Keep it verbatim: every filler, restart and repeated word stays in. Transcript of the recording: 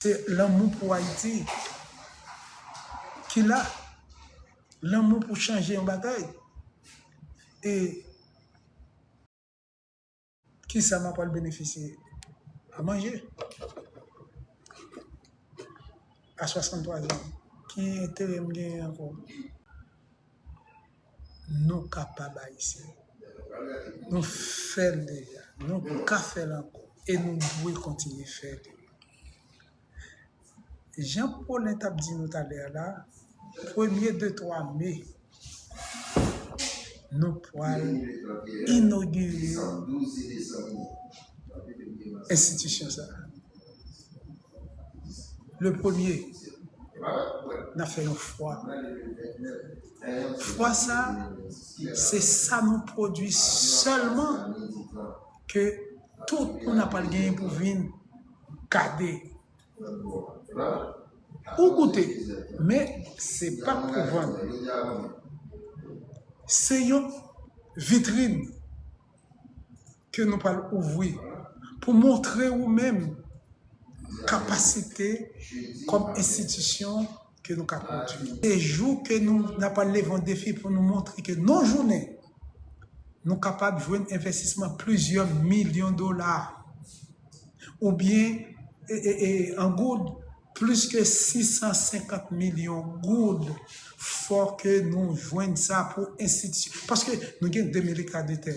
Se lanmou pou Ayiti ki la, lanmou pou chanje yon bagay. E kisa m ap pral benefisye? A manje. A swasanntwa zan, ki enterè m genyen ankò? Nou kapab, Ayisyen. Nou fè l deja. Nou ka fè l ankò. E nou dwe kontinye fè l. Jan Paulin t ap di nou talè a la, premye de twa me, nou pral inogire enstitisyon sa a. Le premye, n ap fè yon fwa. Fwa sa, se sa nou pwodui sèlman ke tout moun ap pral genyen pou vin gade. Ou goute, men se pa pou vann. Se yon vitrin ke nou pral ouvri pou montre ou menm kapasite kòm enstitisyon ke nou ka pwodui. Se jou ke nou n ap pral leve yon defi pou nou montre ke nan jounen, nou kapab jwenn envestisman plizyè milyon dola, oubyen, e, e, e, an goud, plis ke sis san senkant milyon goud. Fò ke nou jwenn sa pou enstitisyon. Paske nou gen de mil ekta de tè.